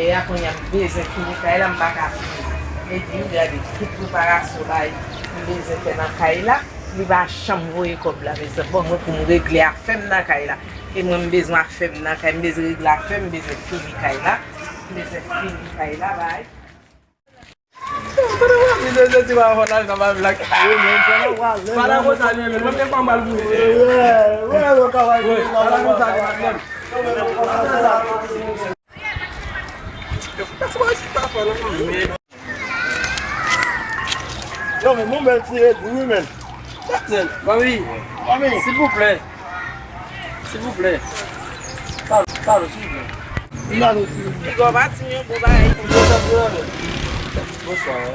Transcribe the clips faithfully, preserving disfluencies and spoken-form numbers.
dèyè a, kounye a m bezwen fini kay la, m pa ka fini. Epi, gade, tout preparasyon bagay m bezwen fè nan kay la, li pa janm voye kòb la, mezanmi. Bon, mwen pou m regle afè m nan kay la. E mwen, m bezwen afè m nan kay, m bezwen regle afè m, m bezwen fini kay la. M bezwen fini kay la, bay. Yo, men, mon bèl ti red, wi, men. Mami, mami, silvouplè. Silvouplè. Padon, padon, silvouplè. Piga w pa di m yon bon bagay. Bonswa, wi.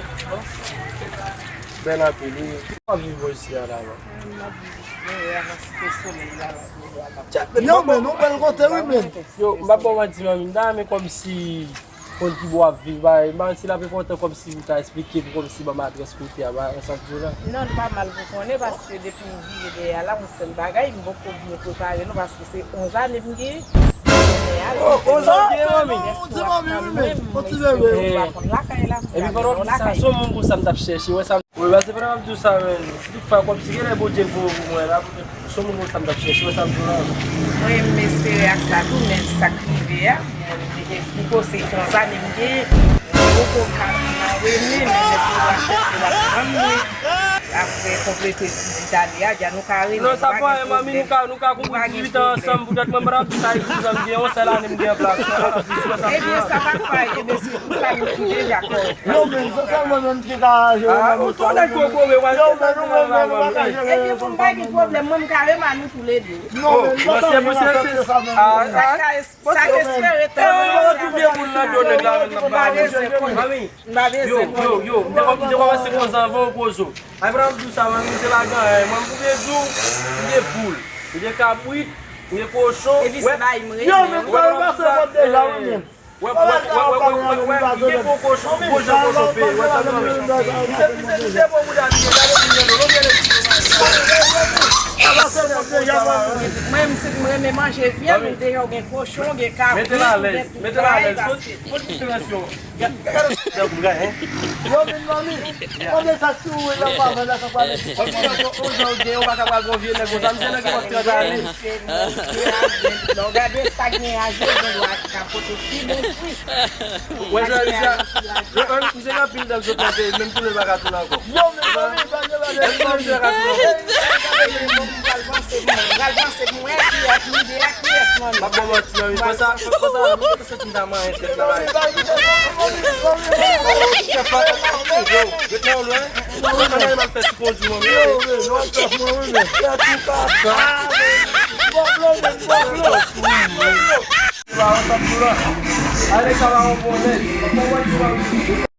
Bèl anpil, wi. Ou ap viv bò isi a la, non? Mwen ap viv bò a nan Site Solèy la. Yo, men, nou bèl kote, wi, men. Yo, m pa ba w manti, manmi, m ta renmen kòmsi konn ki bò w ap viv, bay, m pa konn si l ap enpòtan kòmsi ou ta esplike m kòmsi ban m adrès kote a, bay, sa w di w la. Non, li pa mal pou konnen, paske depi m vire dèyè a la, yon sèl bagay, m poko byen prepare non, paske se onz ane m gen. Oh, onz ane w gen, manmi? Yon ti manmi, wi, men. Yon ti bebe. Epi pandan w ap di sa, se yon moun konsa m t ap chèche, wè sa. Wi, paske pandan m ap di w sa, men, si toutfwa kòmsi genlè Bondye voye w pou mwen la, poutèt se yon moun konsa m t ap chèche, wè sa m di w la. Mwen, m espere ak sa tou, men sa k rive a, mwen, m te gen poko se onz ane m gen, m poko ka nan renmen, men lè se w aksepte w ap pran mwen. Apre konplete dizwit ane a, dja nou ka renmen, nou pa gen pwoblèm. Non, sa pa anyen, manmi, nou ka, nou ka konprann dizwit an ansanm, poutèt mwen, m t ap di sa, e kouzan m gen, yon sèl ane m gen an plas. Ebyen, sa pa fè anyen, ebyen, se pou sa nou touche dakò. Non, men, se sèlman menm ki ka jere nan moto. Yo, men nou menm, men nou pa ka jere. Epi pou m pa gen pwoblèm, mwen, m ka renmen nou toulede. Non, men nou pa ka jere nan sa menm. Sa ka, sa ka espere tande. Yo, yo, yo, yo, yo, yo, m pa bezwen konn. Yo, yo, yo, m te kòmanse konn anvan w poze w. Ay, pran m di w sa, mwen, m se lagan, mwen, m pou byen di w, m gen poul, m gen kabrit, m gen kochon. Epi se bay m renmen. Yo, men, sa yo pase vòt deja, wi, men. Wè, wè, wè, wè, wè, wè, wè, li gen gwo kochon, gwo jan kochon peye, wè sa m di. Li se, li se, li se bon bouda li ye, gade moun nan, non, gade. Mwen, m se, m renmen manje vyann, deja w gen kochon, w gen kabrit, w gen tout bagay, paske. Fòk diferans yo. Gade, gade, gade, gade, hein? Yo, men, manmi, mande sa sou ou, la, pa vè, la, sa pa vè. Kòm si nan onz an ou gen, ou pa ka pral gon vye nèg konsa, misye nan gen kòb trant ane. Lè w gade sa gen aje, gen dwa ka pote pi bon fwi. Wè, jan misye, misye gen anpil dan l sot nan peyi, menm tounen l pa ka tounen ankò. Yo, men, manmi, pa gen bagay, manmi. Misye ka tounen ankò. Pral panse pou mwen, pral panse pou mwen, kiyès, mide a kiyès, manmi. M ap ba w manti, manmi. Fò sa, fò sa, mwen te santi m ta manyen tèt la, la. Yo, ret la w lwen. Ann al fè ti kondwi, manmi. Yo, men, nou ap fè mwen, wi, men. Tèt ou kaka. Pwoblèm, men, pwoblèm. Ba, w ap tou la. Ale, sa va, yon bon nèg. Kòman ti va?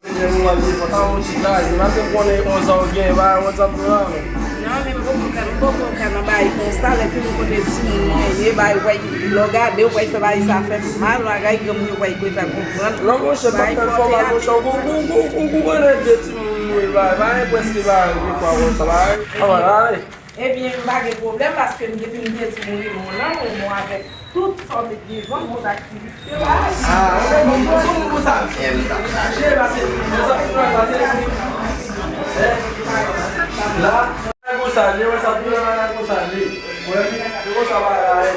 Ebyen, mwen, mwen, fò ta yon ti blaze. M ap konnen onz an w gen, ba, yon ti ap blaze. Non, men m poko ka, m poko ka nan bagay konsa, lè fini kote timoun mwen ye, bay, w wè, lè w gade, w wè, fè bagay sa fè mal, bagay granmoun yo, w wè, fè konprann. Non, monchè, pa fè l fò mal, monchè, ou, ou, ou, ou, ou konnen de timoun nou ye, bay, bay, prèske, bay, de fwa konsa, bay, anvan, ale. Ebyen, m pa gen pwoblèm, paske m depi m gen timoun, li bon nan men mwen avèk tout sa w met devan m, kot aktivite, bagay. Ah, se moun, se moun konsa m t ap chache, paske, konsa, konsa, la, konsa, li, konsa, li, konsa, li. Wè, se konsa, bagay.